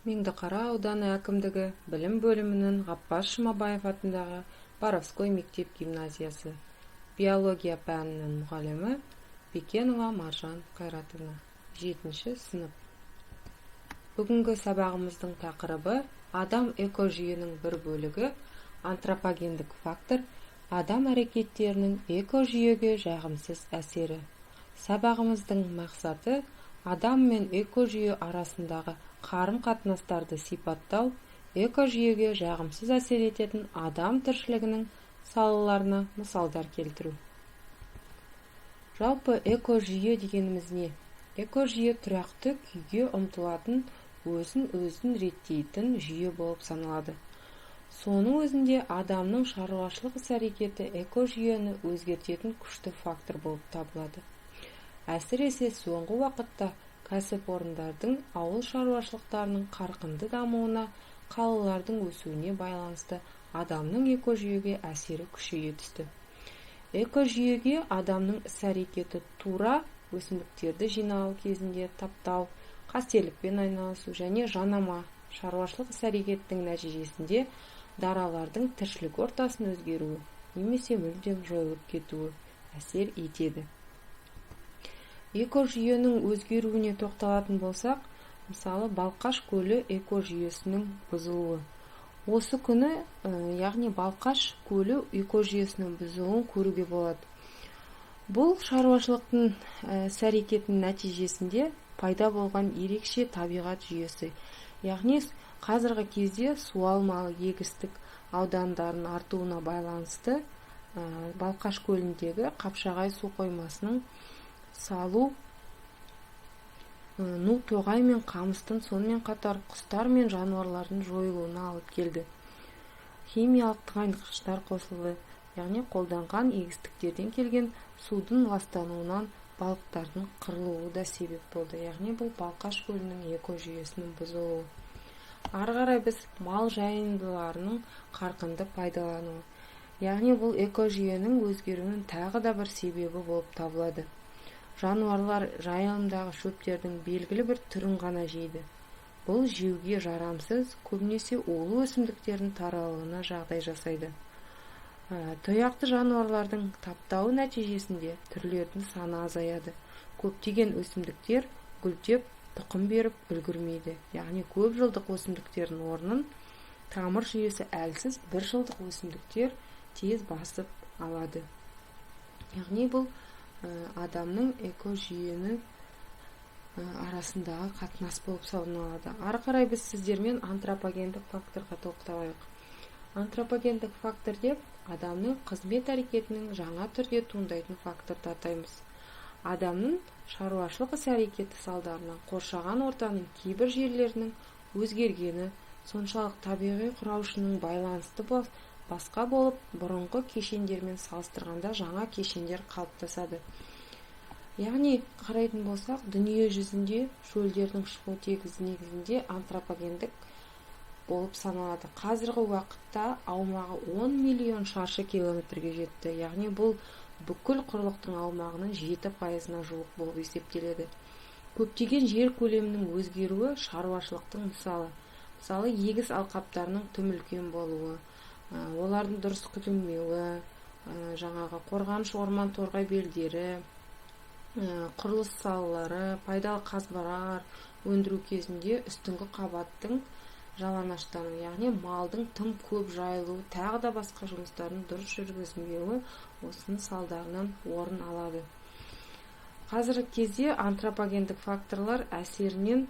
Меңдіқара ауданы әкімдігі білім бөлімінің Ғаппаз Жұмабаев атындағы Боровской мектеп-гимназиясы, биология пәнінің мұғалімі Бекенова Маржан Қайратовна, жетінші сынып. Бүгінгі сабағымыздың тақырыбы: адам экожүйенің бір бөлігі, антропогендік фактор, адам әрекеттерінің экожүйеге жағымсыз әсері. Сабағымыздың мақсаты: адам мен экожүйе арасындағы қарым-қатынастарды сипаттау, экожүйеге жағымсыз әсер ететін адам тіршілігінің салаларына мысалдар келтіру. Жалпы, экожүйе дегеніміз не? Экожүйе тұрақты күйге ұмтылатын, өзін-өзін реттейтін жүйе болып саналады. Соның өзінде адамның шаруашылық іс-әрекеті экожүйені өзгертетін күшті фактор болып табылады. Әсіресе соңғы уақытта кәсіпорындардың, ауыл шаруашылықтарының қарқынды дамуына, қалалардың өсуіне байланысты адамның экожүйеге әсері күшейе түсті. Экожүйеге адамның іс-әрекеті тура өсімдіктерді жинау кезінде таптау, қастерлікпен айналысу және жанама шаруашылық іс-әрекеттің нәтижесінде даралардың тіршілік ортасының өзгеруі немесе мүлдем жойылып кетуі әсер етеді. Экожүйенің өзгеруіне тоқталатын болсақ, мысалы, Балқаш көлі экожүйесінің бұзылуы. Осы күні, яғни Балқаш көлі экожүйесінің бұзылуын көруге болады. Бұл шаруашылықтың іс-әрекетінің нәтижесінде пайда болған ерекше табиғат жүйесі. Яғни қазіргі кезде суалмалы егістік аудандарының артуына байланысты Балқаш көліндегі Қапшағай су қоймасының салу ну тоғай мен қамыстың, сонымен қатар құстар мен жануарлардың жойылуына алып келді. Химиялық тыңайтқыштар қосылды, яғни қолданған егістіктерден келген судың ластануынан балықтардың қырылуы да себеп болды. Яғни бұл Балқаш көлінің экожүйесінің бұзылуы. Ары қарай біз мал жайылымдарының қарқынды пайдалануы, яғни бұл экожүйенің өзгеруінің тағы да бір себебі болып табылады. Жануарлар жайылымдағы шөптердің белгілі бір түрін ғана жейді. Бұл жеуге жарамсыз, көбінесе улы өсімдіктердің таралуына жағдай жасайды. Тұяқты жануарлардың таптауы нәтижесінде түрлердің саны азаяды. Көптеген өсімдіктер гүлдеп, тұқым беріп үлгермейді, яғни көп жылдық өсімдіктердің орнын тамыр жүйесі әлсіз бір жылдық өсімдіктер тез басып алады. Яғни бұл адамның экожүйені арасындағы қатынас болып саналады. Ары қарай біз сіздермен антропогендік факторға тоқталайық. Антропогендік фактор деп адамның қызмет әрекетінің жаңа түрде туындайтын факторды атаймыз. Адамның шаруашылық іс-әрекеті салдарынан қоршаған ортаның кейбір жерлерінің өзгергені соншалық, табиғи құраушының байланысты басқа болып, бұрынғы кешендермен салыстырғанда жаңа кешендер қалыптасады. Яғни қарайтын болсақ, дүние жүзінде шөлдердің шығу тегі негізінде антропогендік болып саналады. Қазіргі уақытта аумағы 10 миллион шаршы километрге жетті, яғни бұл бүкіл құрлықтың аумағының 7%-ына жуық болып есептеледі. Көптеген жер көлемінің өзгеруі шаруашылықтың мысалы, егіс алқаптарының тым үлкен болуы, олардың дұрыс күтілмеуі, жаңағы қорғаныш орман торғай белдері, құрылыс салалары, пайдалы қазбалар өндіру кезінде үстіңгі қабаттың жалаңаштануы, яғни малдың тым көп жайылуы, тағы да басқа жұмыстардың дұрыс жүргізілмеуі осының салдарынан орын алады. Қазіргі кезде антропогендік факторлар әсерінен,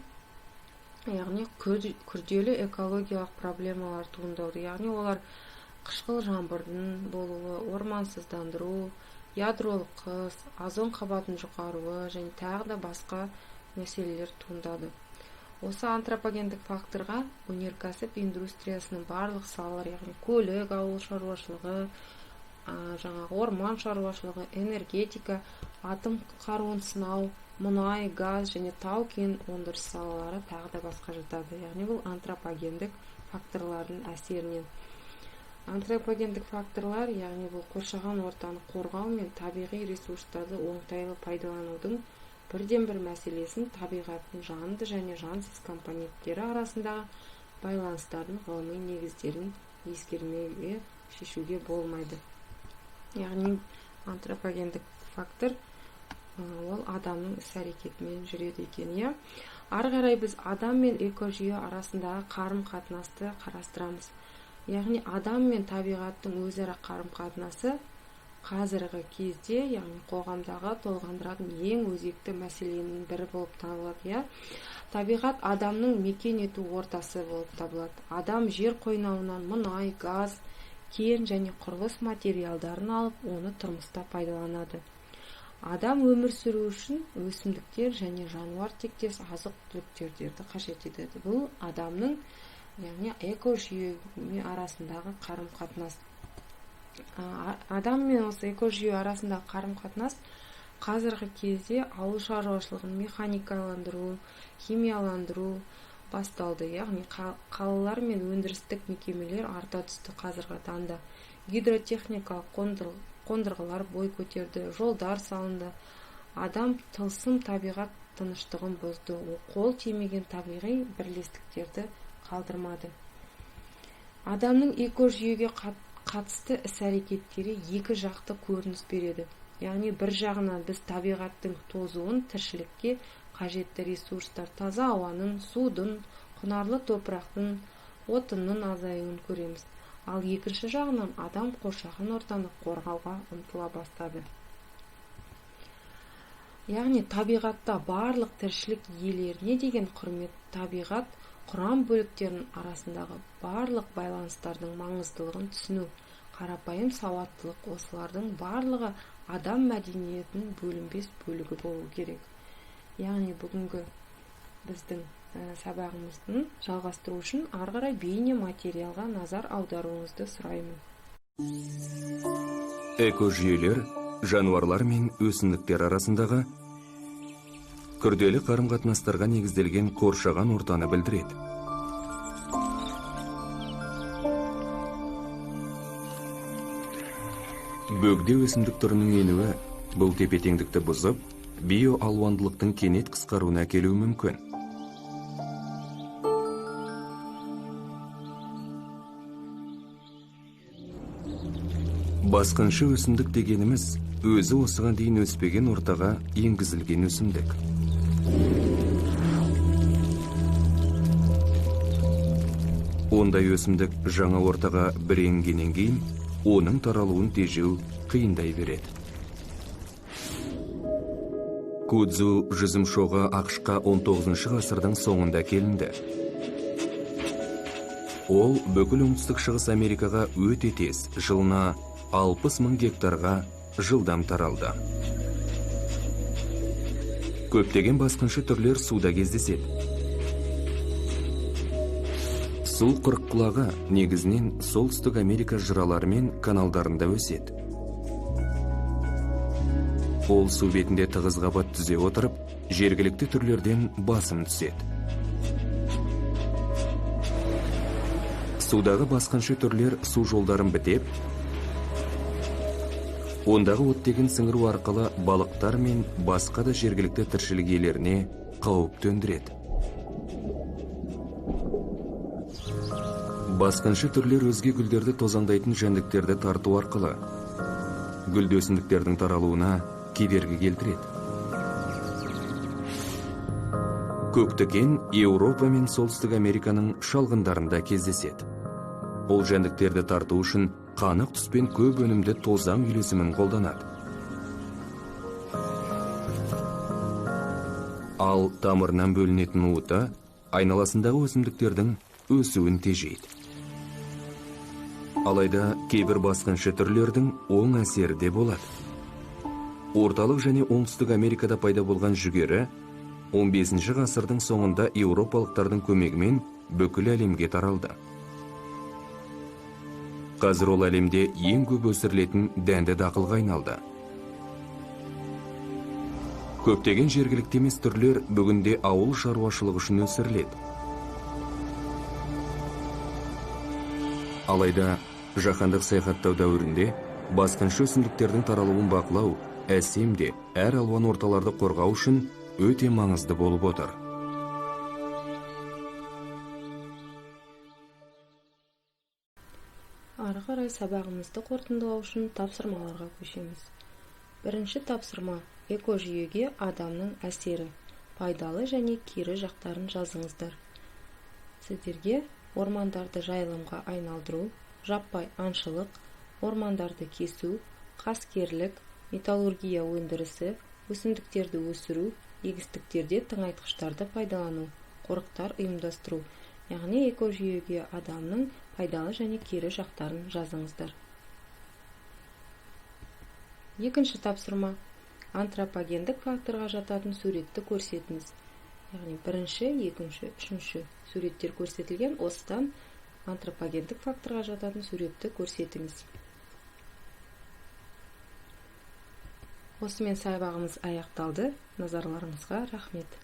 яғни күрделі экологиялық проблемалар туындауда. Яғни олар қышқыл жаңбырдың болуы, ормансыздандыру, ядролық қыс, озон қабатының жұқаруы және тағы да басқа мәселелер туындады. Осы антропогендік факторға өнеркәсіп индустриясының барлық салалары, яғни көлік, ауыл шаруашылығы, жаңағы орман шаруашылығы, энергетика, атом қаруын сынау, мұнай, газ және тау кен өндіріс салалары, тағы да басқа жатады. Яғни бұл антропогендік факторлардың әсерінен. Антропогендік факторлар, яғни бұл қоршаған ортаны қорғау мен табиғи ресурстарды оңтайлы пайдаланудың Бірден-бір мәселесін табиғаттың жанды және жансыз компоненттері арасындағы байланыстардың ғылыми негіздерін ескермеуге шешуге болмайды. Яғни антропогендік фактор ол адамның іс-әрекетімен жүреді екен, иә. Ары қарай біз адам мен экожүйе арасындағы қарым-қатынасты қарастырамыз. Яғни адам мен табиғаттың өзара қарым-қатынасы қазіргі кезде, яғни қоғамдағы толғандыратын ең өзекті мәселенің бірі болып табылады, иә. Табиғат адамның мекен ету ортасы болып табылады. Адам жер қойнауынан мұнай, газ, кен және құрылыс материалдарын алып, оны тұрмыста пайдаланады. Адам өмір сүру үшін өсімдіктер және жануар тектес азық-түліктерді қажет етеді. Бұл адамның, яғни экожүйе арасындағы қарым-қатынас. Адам мен осы экожүйе арасындағы қарым-қатынас қазіргі кезде ауыл шаруашылығын механикаландыру, химияландыру басталды. Яғни қалалар мен өндірістік мекемелер арта түсті қазіргі таңда. Гидротехникалық қондырғылар бой көтерді, жолдар салынды. Адам тылсым табиғат тыныштығын бұзды, қол тимеген табиғи бірлестіктерді қалдырмады. Адамның экожүйеге қатысты іс-әрекеттері екі жақты көрініс береді. Яғни бір жағынан біз табиғаттың тозуын, тіршілікке қажетті ресурстар, таза ауаның, судың, құнарлы топырақтың, отынның азаюын көреміз. Ал екінші жағынан адам қоршаған ортаны қорғауға ұмтыла бастады. Яғни табиғатта барлық тіршілік иелеріне деген құрмет, табиғат құрам бөліктерінің арасындағы барлық байланыстардың маңыздылығын түсіну, қарапайым сауаттылық, осылардың барлығы адам мәдениетінің бөлінбес бөлігі болу керек. Яғни бүгінгі біздің сабағымыздың жалғастыру үшін ары қарай бейне материалға назар аударуыңызды сұраймын. Экожүйелер жануарлар мен өсімдіктер арасындағы күрделі қарым-қатынастарға негізделген қоршаған ортаны білдіреді. Бөгде өсімдік түрінің енуі бұл тепе-теңдікті бұзып, биоалуандылықтың кенет қысқаруына әкелуі мүмкін. Басқыншы өсімдік дегеніміз өзі осыған дейін өспеген ортаға енгізілген өсімдік. Ондай өсімдік жаңа ортаға бір енгеннен кейін оның таралуын тежеу қиындай береді. Кудзу жүзім шоғы АҚШ-қа 19 ғасырдың соңында келінді. Ол бүкіл оңтүстік шығыс Америкаға өте тез, жылына 60 мың гектарға жылдам таралды. Көптеген басқыншы түрлер суда кездеседі. Су қырыққұлағы негізінен Солтүстік Америка жыралары мен каналдарында өседі. Ол су бетінде тығыз қабат түзе отырып, жергілікті түрлерден басым түседі. Судағы басқыншы түрлер су жолдарын бітеп, ондағы оттегін сіңіру арқылы балықтар мен басқа да жергілікті тіршілік иелеріне қауіп төндіреді. Басқыншы түрлер өзге гүлдерді тозаңдайтын жәндіктерді тарту арқылы гүлді өсімдіктердің таралуына кедергі келтіреді. Көктікен Еуропа мен Солтүстік Американың шалғындарында кездеседі. Ол жәндіктерді тарту үшін қанық түспен көп өнімді тозаң үйлесімін қолданады. Ал тамырынан бөлінетін уыты айналасындағы өсімдіктердің өсуін тежейді. Алайда кейбір басқыншы түрлердің оң әсері де болады. Орталық және Оңтүстік Америкада пайда болған жүгері 15 ғасырдың соңында еуропалықтардың көмегімен бүкіл әлемге таралды. Қазір ол әлемде ең көп өсірілетін дәнді дақылға айналды. Көптеген жергілікті емес түрлер бүгінде ауыл шаруашылығы үшін өсіріледі. Алайда жаһандық саяхаттау дәуірінде басқыншы өсімдіктердің таралуын бақылау әсем де әр алуан орталарды қорғау үшін өте маңызды болып отыр. Ары қарай сабағымызды қорытындылау үшін тапсырмаларға көшеміз. Бірінші тапсырма: экожүйеге адамның әсері, пайдалы және кері жақтарын жазыңыздар. Сіздерге ормандарды жайылымға айналдыру, жаппай аңшылық, ормандарды кесу, қаскерлік, металлургия өндірісі, өсімдіктерді өсіру, егістіктерде тыңайтқыштарды пайдалану, қорықтар ұйымдастыру, яғни экожүйеге адамның пайдалы және кері жақтарын жазыңыздар. Екінші тапсырма: антропогендік факторға жататын суретті көрсетіңіз. Яғни бірінші, екінші, үшінші суреттер көрсетілген, осыдан антропогендік факторға жататын суретті көрсетіңіз. Осымен сабағымыз аяқталды. Назарларыңызға рахмет.